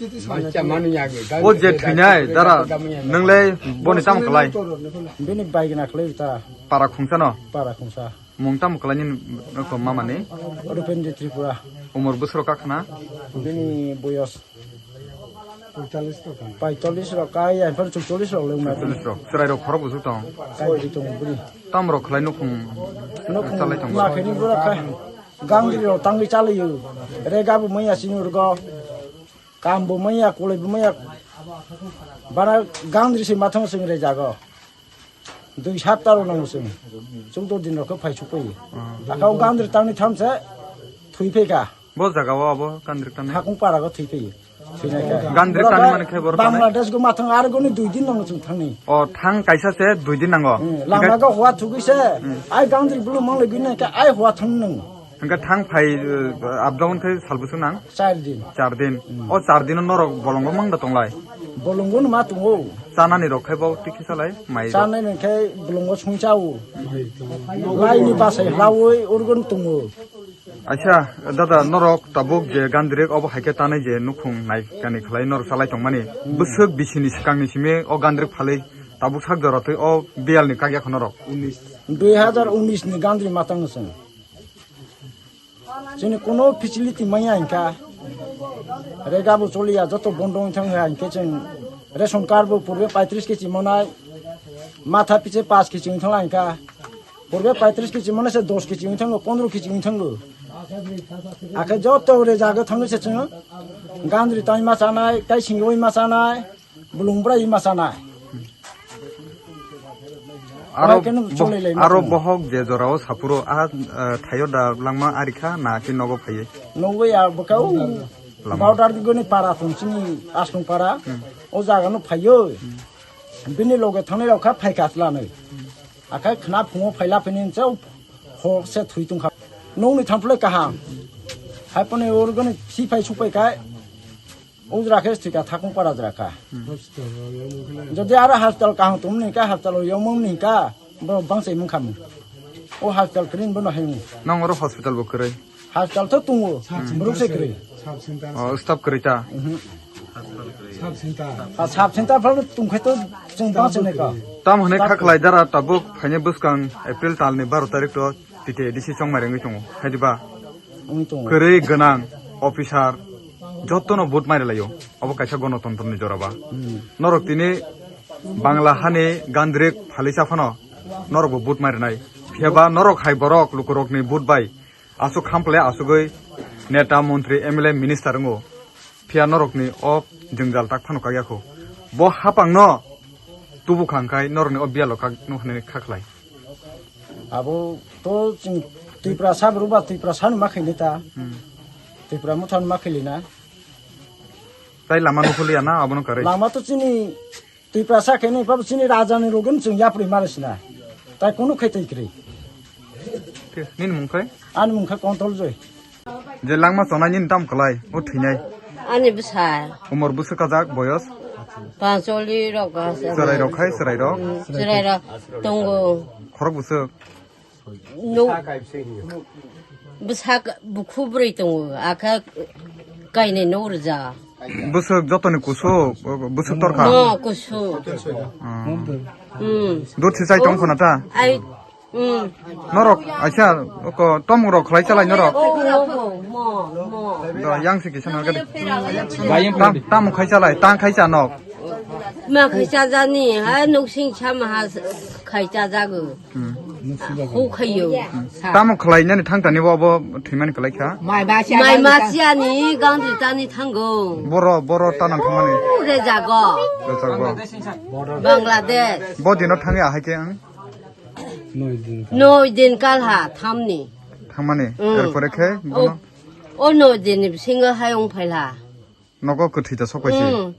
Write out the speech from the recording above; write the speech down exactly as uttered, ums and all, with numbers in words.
O je thwinai dara, nwng le boni tamo kwlai? Bini bai gana kwlai ta. Para khungsa no? Para khungsa. Mung tamo kwlai nini mama ni? Rupendra Tripura. Umor bwswk rok kha khna? Bini boyos paitalish rok kha, ya, phar chukchalish rok le wngna. Chukchalish rok. Chwrai rok khorok bwswk tong? Kai di tong bwrwi. Tam rok khlai nukhung. Nukhung chalai tong. Ma kheni bura kha. Gangri rok tangwi chalaio. Rega bo maya sini urgo. Kam bo maya, kulai bo maya. Bara gangri se mathang sing re jago. Dui sapta rok nango chwng. Chwng to din rok khe phai suk pai. Aka o gandri tangni tham se thwi phai ka. Bo jaga o abo gandri tangni? Hakung para go thwi phai. Thwi nai ka. Gandri tangni mani khe borok Bangladesh go mathang ar go ni dui din nango chwng thangni. O thang kaisa se dui din nango. Hmm, lama go hua thugui se. Hmm. Ai gandri bulu mang le gui nai ka ai hua thang nang. Hingke thang phai, eh, up down khe sal bwswk nang? Char din. Char din. Hmm. O char din o norok bolongo mang da tonglai? Bolongo no ma tongo. Chanani rok khe bo twi kisa lai mai rok. Chanai nang khe bolongo sung chao. Lai ni basai hlaui urgun tongo. Acha, dada, norok tabuk je gandrik obo hai khe tanai je nukhung nai kani khlai norok chalai tongmani. Hmm. Bwswk bisini swkangni simi o gandrik phalwi tabuk sak jora twi o biyal ni kagya kho norok? Dui hazar unis ni gandri matang chwng. Chini kono facility maya hingka. Rega bo choliya joto bondo wngthang ha hingke chwng ration card bo purbe paitris kechi monai. Matha piche paanch kechi wngthang la hingka. Purbe paitris kechi monai se dos kechi wngthango, pondro kechi wngthango. Akhe joto re jaga thango se chwng gandri tai ma chanai, tai singoi ma chanai. Bulung bwrai ma chanai. Aro Aro khe nung bo-, cholai lai ma aro chwng. Bohok je jorao sapuro a, eh, thaio da langma arikha na ki nogo phaiye? Nogo ya bwkha o Lama. Border goni para tong chini Asnung para. Hmm. O jaga no phaiyo. Hmm. Bini loge thangnai rok kha phaikha chwla nai. Akhai khna phungo phaila phini chao hok se thui tongkha. Nungni thamphlai kaham. Hai phone orgoni si phai supai kai. Ujra khe thika thakung para jra kha. Hmm. Jodi aro hospital kaham tum ni ka hospital yomung ni ka bo bangse mung khamu. O hospital krin bo no hayu. Nang oro hospital bo kwrwi? Hospital to tungo. Hmm. Borok se kwrwi. Oh, staff kwrwi ta? Mhm. Sub center. Ah, sub center phano tungkhai to chwng bangse nai ka. Tam hwnwi kha khlai dara tabuk phaini bwskang April talni baro tarik to T T A D C chongmai rengwi tongo. Haidiba? Wngwi tongo. Kwrwi gwnang officer jotono vote mai rwlaio. Obo kaisa gonotontroni jora ba. Hmm. Norok tini Bangla hani gandrik phalisa phano norokbo vote mai rwnai. Phiyaba norok hai borok lukurokni vote bai aswk khample aswgwi neta, montri, M L A, minister wngo. Phiya norokni o jwngjal tak phano kakya kho. Bo hapangno tubu kha hwnkhai norokni o biyalo kak nuk hwnwi kha khlai. Abo to chwng Tripura sa borok ba Tripura sani ma khainai ta. Hmm. Tripura motha ma khailina. Tai lama nukhuli ya na abono karwi. Lama to chini Tripura sa khainai pabo chini raja ni logon chwng yapri mara sina. Tai kunu khai tai kri. Nini mung khai? Ani mung khai control joi. Je langma chonai nini tam kwlai, o thwinai. Ani bwsa. Umor bwswk kajak, boyos? Pancholi rok ga se. Chwrai rok khai, chwrai rok? Mm, chwrai rok tongo. Khorok bwswk? No. Bwsa bukhu bwrwi tongo, akha kainai no rwja. Bwswk jotoni kusu, bwswk torkha? No, kusu. Hmm. Hmm. Dut si chai tong khona ta? Ai, hmm. Norok, aisa, ko tomung rok khlai chalai norok. Oh, oh, oh, mo, mo. Do, yang si kisa nang kadi. Tam, tam khai chalai, tang khai cha nok. Ma khai cha jani, ha, nuk sing cha ma ha khai cha jago. Hmm. Hu khai yo. Tamo khlai nani thang tani bo, bo thwimani kwlai kha. Mai ma siya ni, gandri tani thango. Boro, boro tanang thangmani. Re jago. Re jago. Bangladesh. Bo dino thangya hai khe ang? Noi din kal ha, thamni. Thangmani? Mm. Erpore khe bono? O, o noi din ni bisingo hai ong phaila. Nogo kwthwi ta sok paisi? Mm.